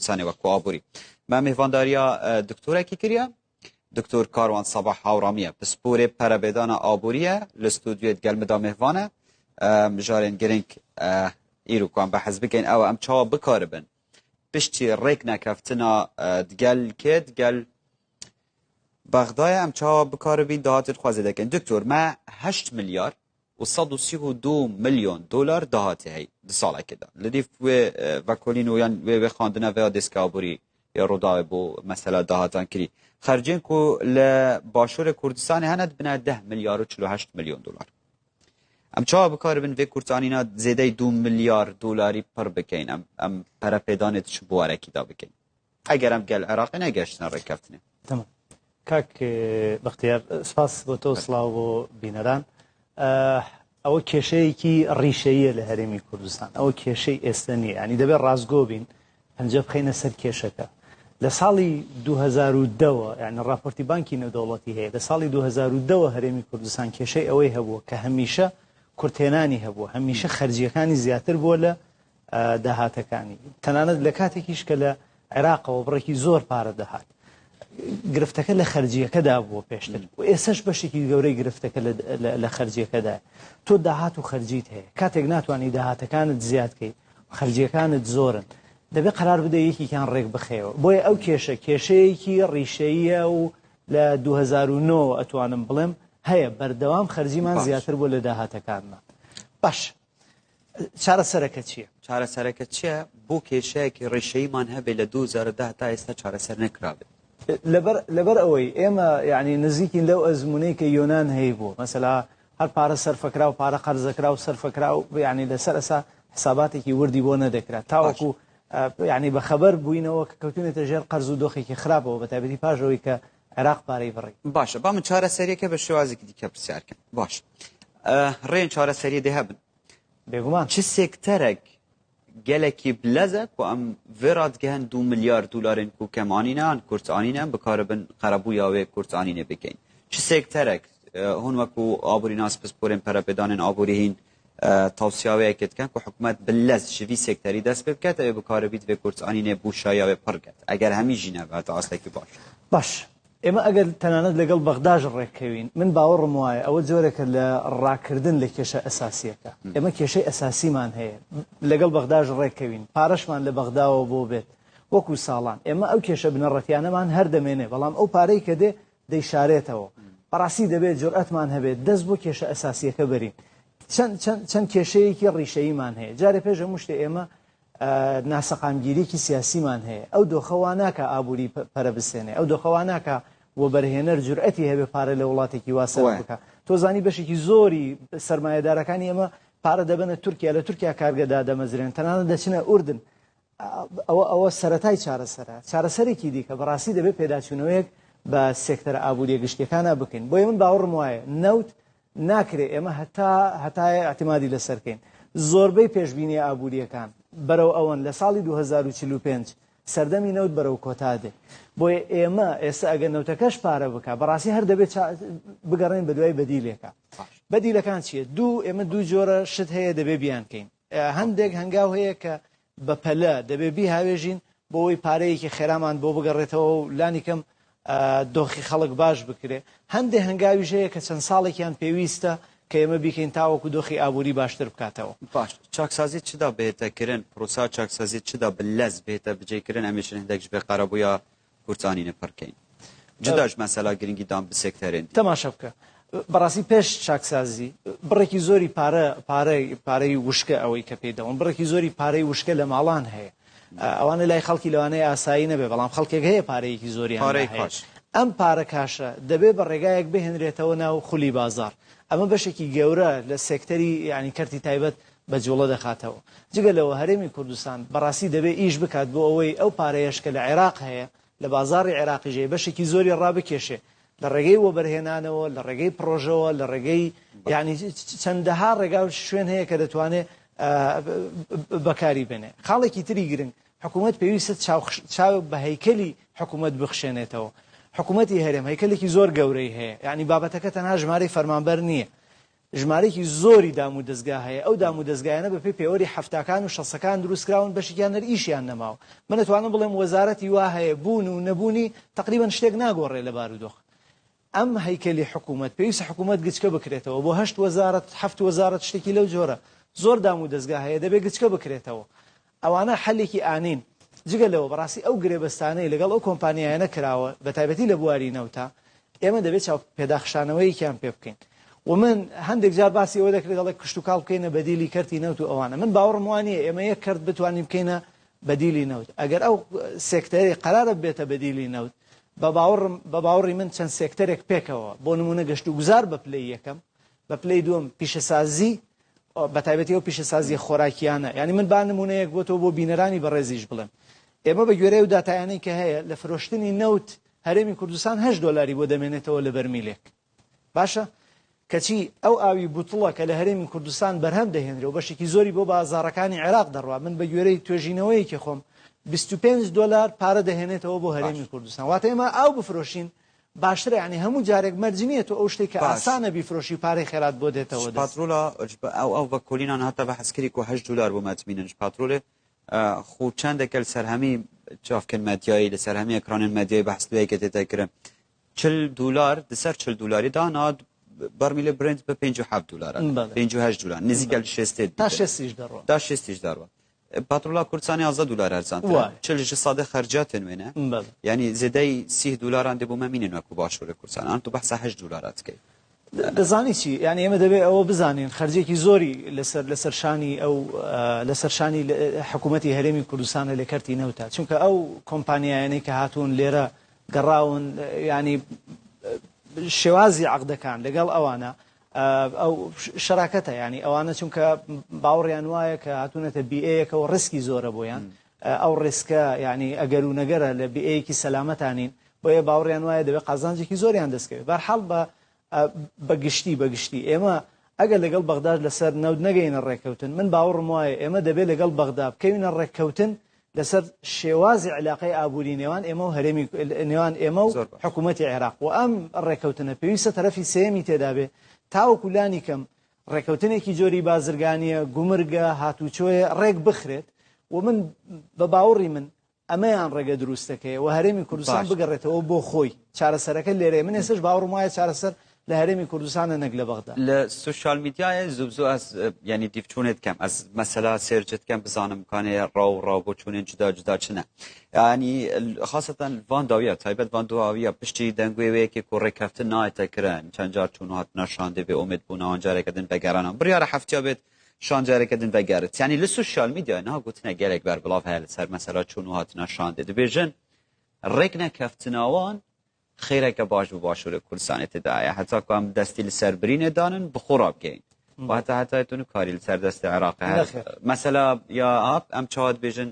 Kurdistanê wek ku aborî. Me mêvandariya doktorekî kiriye. Doktor Karwan Sabah Hawramî ye. Pisporê perebêdana aborî ye. Li stûdyoyê digel min da mêvan e. Mijarên giring îro ku em behs bikin ew em çawa bikaribin piştî rêk nekeftina digel kê digel Bexdayê em çawa bikaribîn dahatên xwe zêde kin. Doktor me 8 milyar û 132 milyon dolar dahatê hey di salekê de. Li dîf wê vekolîn û yan wê wê xandina vê ya dêska aborî ya Rûdawê bû mesela dahatan kirî. Xercên ku li Başûrê Kurdistanê hene dibine 10 milyar û 48 milyon dolar. Em çawa bikaribin vê kurtanîna zêdeyî 2 milyar dolarî pir bikin em em perepêdanê di çi biwarekî de bikin. Eger em gel Iraqê negeştine rêkeftinê. Tamam. کاک بەختیار سپاس بۆ تۆ سڵاو بۆ بینەران ئەوە کێشەیەکی ڕیشەیە لە هەرێمی کوردستان ئەوە کێشەی ئێستا نییە ینی دەبێت ڕاستگۆ بین پەنجە بخەینە سەر کێشەکە لە ساڵی 2010ەوە یعنی راپۆرتی بانکی نێودەوڵەتی هەیە لە ساڵی 2010ەوە هەرێمی کوردستان کێشەی ئەوەی هەبووە کە هەمیشە کورتێنانی هەبووە هەمیشە خەرجیەکانی زیاتر بووە لە داهاتەکانی، تەنانەت لە کاتێکیش کە لە عێراقەوە بڕێکی زۆر پارە دەهات. گرفتەکە لە خەرجیەکەدا بووە پێشتر و ئێسش بەشێکی گەورەی گرفتەکە لە خەرجیەکەدا. تۆ داهات و خەرجیت هەیە، کاتێک ناتوانانی داهاتەکانت زیادکەی خەرجیەکانت زۆرن، دەبێت قرار بدە یەکێکیان ڕێک بخەیەوە. بۆیە ئەو کێشە کێشەیەکی ڕیشەیە و لە 2009 ئەتوانم بڵێم هەیە بەردەوام خەرجیمان زیاتر بووە لە داهاتەکانمان. باش چارەسەرەکە چییە؟ چارەسەرەکە چییە؟ بۆ کێشەیەکی ڕیشەییمان هەبێ لە 2010 تا ئێستا چارەسەر نەکرابێت؟ لەبەر لەبەر ئەوەی ئێمە یعنی نزیکین لەو ئەزمونەی کە یۆنان هەی بوو مەسەلا هەر پارە سەرفەکرا و پارە قەرزەکرا و سەرفەکرا و یعنی لەسەر ئەسا حساباتێکی وردی بۆ نەدەکرا تاوەکو یعنی بە خەبەر بووینەوە کە کەوتونێتە ژێر قەرز و دۆخێکی خراپەوە بە تایبەتی پاش ئەوەی کە عێراق پارەی بڕی. باشە با من چارەسەریەکە بە شێوازێکی دیکە پرسیار کەم باش ڕێن چارەسەری دێ هەبن بێگومان چ سێکتەرێک gelekî bileze ku em vê radigehin 2 milyar dolarên ku kemanîne an kurtanîne em bikaribin qerebûya wê kurtanînê bikin. Çi sekterek hûn wekû aborînas pisporên perepêdanên aborî hîn tawsiya wê yekê dikin ku hikûmet bi lez ji vî sekterî dest pê biket ew ê bikaribît vê kurtanînê bûşaya wê pir ket. Eger hemî jî nebe heta astekî baş. باش ئێمە ئەگەر تەنانەت لەگەڵ بەغداش ڕێککەوین من باوەڕم وایە ئەوە جۆرێکە لە ڕاکردن لە کێشە ئەساسیەکە ئێمە کێشەی ئەساسیمان هەیە لەگەڵ بەغداش ڕێککەوین پارەشمان لە بەغداوە بۆ بێت وەکو ساڵان ئێمە ئەو کێشە بنەڕەتیانەمان هەر دەمێنێ بەڵام ئەو پارەی کە دێ دەیشارێتەوە بەڕاستی دەبێت جورئەتمان هەبێت دەست بۆ کێشە ئەساسیەکە بەرین چەند چەند چەند کێشەیەکی ڕیشەییمان هەیە جارێ پێش هەموو شتێ ئێمە ناسەقامگیریەکی سیاسیمان هەیە ئەو دۆخە وا ناکا ئابووری پەرە بسێنێ ئەو دۆخە وا ناکا وەبەرهێنەر جورئەتی هەبێ پارە لە وڵاتێکی وا سەرف بکا تۆ زانی بەشێکی زۆری سەرمایەدارەکانی ئێمە پارە دەبەنە تورکیا لە تورکیا کارگە دادەمەزرێن تەنانەت دەچنە ئوردن ئەوە ئەوە سەرەتای چارەسەرە چارەسەرێکی دیکە بەڕاستی دەبێت پێداچوونەوەیەک بە سێکتەرە ئابووریە گشتیەکانە بکەین بۆیە من باوەڕم وایە نەوت ناکرێ ئێمە هەتا هەتایە ئیعتیمادی لەسەر کەین. زۆربەی پێشبینیە ئابوورییەکان بەرەو ئەوەن لە ساڵی 2045 سەردەمی نەوت بەرەو کۆتا دێ. بۆیە ئێمە ئێستا ئەگەر نەوتەکەش پارە بکا بەڕاستی هەر دەبێت بگەڕێین بەدوای بەدیلێکا. بەدیلەکان چییە؟ دوو ئێمە دوو جۆرە شت هەیە دەبێ بیانکەین. هەندێک هەنگاو هەیە کە بەپەلە دەبێ بیهاوێژین بۆ ئەوەی پارەیەکی خێرامان بۆ بگەڕێتەوە و لانیکەم دۆخی خەڵک باش بکرێ. هەندێ هەنگاویش هەیە کە چەند ساڵێکیان پێویستە کە ئێمە بیکەین تاوەکو دۆخی ئابووری باشتر بکاتەوە. باش چاکسازی چدا بهێتە کرن پرۆسا چاکسازی چدا بە لەز بهێتە بجێ کرن ئەمێشن هەندێک بێ قەرەبوویا کورتانینە پڕکەین جداش مەسەلا گرنگی دان بە سێکتەرێن دی. تەماشا بکە بەڕاستی پێش چاکسازی بڕێکی زۆری پارە پارەی پارەی وشکە ئەوەی کە پێی دەڵێن بڕێکی زۆری پارەی وشکە لە ماڵان هەیە ئەوانە لای خەڵکی لەوانەیە ئاسایی نەبێ بەڵام خەڵکێک هەیە پارەیەکی زۆریان پارەی هەیە کاش. ئەم پارە کاشە دەبێ بە ڕێگایەک بهێنرێتەوە ناو خولی بازاڕ ئەمە بەشێکی گەورە لە سێکتەری یانی کەرتی تایبەت بە جوڵە دەخاتەوە. جگە لەوە هەرێمی کوردستان بەڕاستی دەبێ ئیش بکات بۆ ئەوەی ئەو پارەیەش کە لە عێراق هەیە لە بازاڕی عێراقیش هەیە بەشێکی زۆری ڕابکێشێ لە ڕێگەی وەبەرهێنانەوە لە ڕێگەی پڕۆژەوە لە ڕێگەی یانی چەندەها ڕێگا و شوێن هەیە کە دەتوانێ بەکاری بێنێ. خاڵێکی تری گرنگ حکوومەت پێویستە چاو بە هەیکەلی حکوومەت بخشێنێتەوە. حکوومەتی هەرێم هەیکەلێکی زۆر گەورەی هەیە یانی بابەتەکە تەنها ژمارەی فەرمانبەر نییە. ژمارەیەکی زۆری دام و دەزگا هەیە، ئەو دام و دەزگایانە بەپێی پێوەری حەفتاکان و شەستەکان دروستکراون، بەشێکیان هەر ئیشیان نەماوە. من ئەتوانم بڵێم وەزارەتی وا هەیە بوون و نەبوونی تەقریبەن شتێک ناگۆڕێ لە بارودۆخ. ئەم هەیکەلی حکوومەت پێویستە حکوومەت گچکە بکرێتەوە بۆ هەشت وەزارەت، حەفت وەزارەت شتێکی لەو جۆرە. زۆر دام و دەزگا هەیە دەبێ گچکە بکرێتەوە. ئەوانە حەلێکی ئانین. جگە لەوە بەڕاستی ئەو گرێبەستانەی لەگەڵ ئەو کۆمپانیایانە کراوە بەتایبەتی لە بواری نەوتا ئێمە دەبێت چاو پێداخشانەوەیەکیان پێ بکەین. و من هەندێک جار باسی ئەوە دەکرێت دەڵێ کشتوکاڵ بکەینە بەدیلی کەرتی نەوت و ئەوانە. من باوەڕم وا نییە ئێمە یەک کەرت بتوانین بکەینە بەدیلی نەوت. ئەگەر ئەو سێکتەرەی قەرارە ببێتە بەدیلی نەوت بە باوەڕم بە باوەڕی من چەند سێکتەرێک پێکەوە بۆ نموونە گەشتوگوزار بە پلەی یەکەم بە پلەی دووەم پیشەسازی بەتایبەتی ئەو پیشەسازیە خۆراکیانە یعنی من با نمونەیەک بۆ تۆ بۆ بینەرانی بەڕێزیش بڵێم ئێمە بە گوێرەی ئەو داتایانەی کە هەیە لە فرۆشتنی نەوت هەرێمی کوردستان 8 دۆلاری بۆ دەمێنێتەوە لە بەرمیلێک باشە کەچی ئەو ئاوی بوتڵە کە لە هەرێمی کوردستان بەرهەم دەهێنرێ و بەشێکی زۆری بۆ بازاڕەکانی عێراق دەڕوا من بە گوێرەی توێژینەوەیەکی خۆم 25 دۆلار پارە دەهێنێتەوە بۆ هەرێمی کوردستان واتە ئێمە ئاو بفرۆشین باشترە یانی هەموو جارێک مەرج نییە تۆ ئەو شتەی کە باش. ئاسانە بیفرۆشی پارەی خێرات بۆ دێتەوە ژ دەست. پاترۆلا ژ ئەو ئەو ڤە کۆلینان هاتە بەحس کری کو هەشت دولار بۆ مەتمینن ژ پاترۆلێ خو چەندەکە ل سەر هەمی چافکن مەدیایی ل سەر هەمی ئەکرانن مەدیایی بەحس لوێ کە تێتە کرن 40 دولار د سەر 40 دولاری دا نا بەرمیلێ برنج بە 57 دولارە بەڵێ. 58 دولار نزیکە ل شێستێ تا دیتن شێستیش دەڕوا. تا شێستیش دەڕوا پاترۆلا کوردستان 11 دولار هەرزانترە وایە. 40 ژ سادە خەرجاتن وێنە بەڵێ. یعنی زێدەی 30 دولاران دێ بۆ مەمینن وەکو باشوورە کوردستان ئان تو بەحسە 8 دولارات کەی. دەزانی چی یانی ئێمە دەبێ ئەوە بزانین خەرجێکی زۆری لەسەر لەسەر شانی ئەو لەسەر شانی حکوومەتی هەرێمی کوردستانە لە کەرتی نەوتە چونکە ئەو کۆمپانیایانەی کە هاتوون لێرە گەڕاون ینی شێوازی عقدەکان لەگەڵ ئەوانە ئەو شەراکەتە ینی ئەوانە چونکە باوەڕیان وایە کە هاتوونەتە بیئەیەکەوە ڕیسکی زۆرە بۆیان ئەو ڕیسکە یعنی ئەگەر و نەگەرە لە بیئەیەکی سەلامەتانین بۆیە باوەڕیان وایە دەبێت قازانجێکی زۆریان دەستکەوێت بەرحاڵ بە بە گشتی بە گشتی ئێمە ئەگەر لەگەڵ بەغداش لەسەر نەوت نەگەینە ڕێککەوتن من باوەڕم وایە ئێمە دەبێت لەگەڵ بەغدا بکەوینە ڕێککەوتن لەسەر شێوازی علاقەی ئابووری نێوان ئێمە و هەرێمی نێوان ئێمە و حکوومەتی عێراق و ئەم ڕێککەوتنە پێویستە تەرەفی سێیەمی تێدا بێ تاوەکو لانی کەم ڕێککەوتنێکی جۆری بازرگانیە گومرگە هاتوچۆیە ڕێک بخرێت و من بە باوەڕی من ئەمەیان ڕێگە دروستەکەیە و هەرێمی کوردستان بگەڕێتەوە بۆ خۆی. چارەسەرەکە لێرەیە. من ئێستەش باوەڕم وایە چارەسەر لە هەرێمی کوردستانە نەک لە بەغدا. لە سوشیال میدیایێ زوو زوو ئەز یانی دیڤچوونێ دکەم ئەز مەسەلا سێرچ دکەم بزانم کانێ ڕاو ڕاو بۆ چوونێن جودا جودا چنە یانی خاسەتەن ڤان داویە تایبەت ڤان دواویە پشتی دەنگوێ وێ یەکێ کو ڕێکەفتن نایەتە کرن چەند جار چوون و هاتنا شاندێ بێ ئومێد بوونەوان جارێکە دن ڤەگەرانەوە بڕیارە هەفتیا بێت شان جارێکە دن ڤەگەرت یانی لە سوشیال میدیا نها گوتنە گەلێک بەربڵاڤ هەیە لەسەر مەسەلا چوون و هاتنا شاندێ دبێژن ڕێک نەکەفتناوان خێرەکە باش بۆ باشوورە کوردستانێ تێدایە هەتا کو ئەم دەستی لەسەر برینێ دانن بخۆ ڕابگەین و هەتا هەتای تون کاری لەسەر دەستی عێراق هەر مەسەلا یا ئاپ ئەم چاوە دبێژن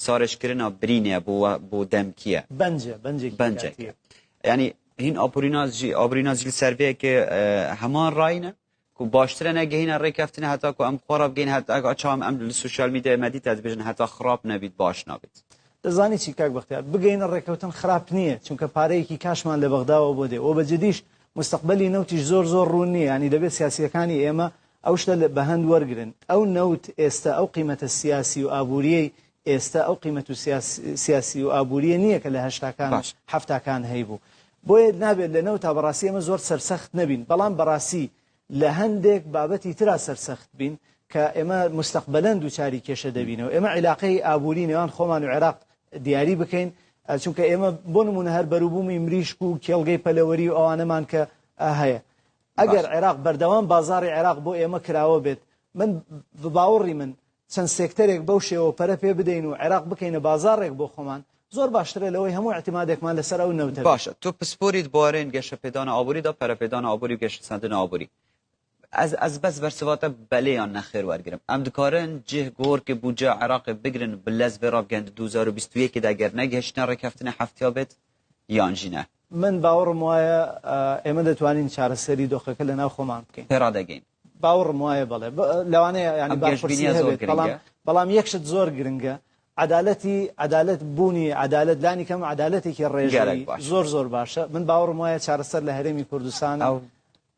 سارێژکردنا برینێ بۆ بۆ دەمکیە بەنجە بەنجێکی بەنجێک یعنی هین ئاپوریناز جی ئابوریناز جی لەسەر vê هەمان ڕاینە کو باشترە نەگەینە ڕێکەفتنە هەتا کو ئەم خۆ ڕابگەین هەتا چاوم ئەم لە سوشیال میدیای مەدیتە دبێژن هەتا خراپ نەبیت باش نابیت. دەزانی چی کاک بەختیار بگەینە ڕێکەوتن خراپ نییە چونکە پارەیەکی کاشمان لە بەغداوە بۆ دێ و بە جدیش مستەقبەلی نەوتیش زۆر زۆر ڕوون نییە یانی دەبێت سیاسییەکانی ئێمە ئەو شتە بە هەند وەرگرن ئەو نەوت ئێستە ئەو قیمەتە سیاسی و ئابووریەی ئێستە ئەو قیمەت و سیاسی و ئابووریە نییە کە لە هەشتاکان و حەفتاکان هەیبوو بۆیە نابێت لە نەوتا بەڕاستی ئێمە زۆر سەرسەخت نەبین بەڵام بەڕاستی لە هەندێک بابەتی ترا سەرسەخت بین کە ئێمە مستەقبەلەن دووچاری کێشە دەبینەوە ئێمە عیلاقەی ئابووری نێوان خۆمان و عێراق دیاری بکەین چونکە ئێمە بۆ نمونە هەر بەروبوومی مریشک و کێڵگەی پەلەوەری و ئەوانەمان کە هەیە ئەگەر عێراق بەردەوام بازاڕی عێراق بۆ ئێمە کراوە بێت من باوەڕی من چەند سێکتەرێک بەو شێوە پەرە پێ بدەین و عێراق بکەینە بازاڕێک بۆ خۆمان زۆر باشترە لەوەی هەموو ئیعتیمادێکمان لەسەر ئەو نەوتە بێت. باشە تۆ پسپۆریت بوارێن گەشەپێدان ئابووریدا پەرەپێدان ئابووری و گەشەسەندن ئابووری ئەز ئەز بەس بەرسڤاتە بەلێ یان نەخێر وەرگرم ئەم دکارن جه گۆرکێ بودجە عێراقێ بگرن و بلەز ڤێ ڕابگەن 2021 دا گەر نەگهشتنە ڕێکەفتنە هەفتیا بێت یان ژی نە. من باوەڕم وایە ئێمە دەتوانین چارەسەری دۆخەکە لەناو خۆمان بکەین. پێ ڕادەگەین. باوەڕم وایە بەڵێ لەوانەیە ینی ئەم بارقورسی گەشبینیە زۆر هەبێت بەڵام گرنگە. بەڵام یەک شت زۆر گرنگە عەدالەتی عەدالەت بوونی عەدالەت لانی کەم عەدالەتێکی گەلەک ڕێژەیی باشە. زۆر زۆر باشە من باوەڕم وایە چارەسەر لە هەرێمی کوردستانە ئەو.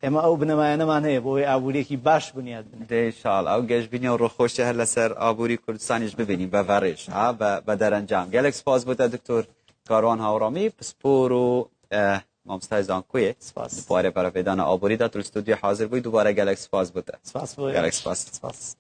ئێمە ئەو بنەمایانەمان هەیە بۆ ئەوەی ئابوورییەکی باش بنیات بنێین. دەی ئینشاڵا ئەو گەشبینی و ڕووخۆشیە هەر لەسەر ئابووری کوردستانیش ببینین بە ڤەڕیش ها بە دەرەنجام. گەلێک سپاس بۆ تە دکتۆر کاروان هاوڕامی پسپۆر و مامۆستای زانکۆیێ سپاس. بوارێ پەرەپێدانا ئابووریدا تو لە ستۆدیۆ حازر بووی دووبارە گەلێک سپاس بۆ تە. سپاس بۆ گەلێک سپاس. سپاس.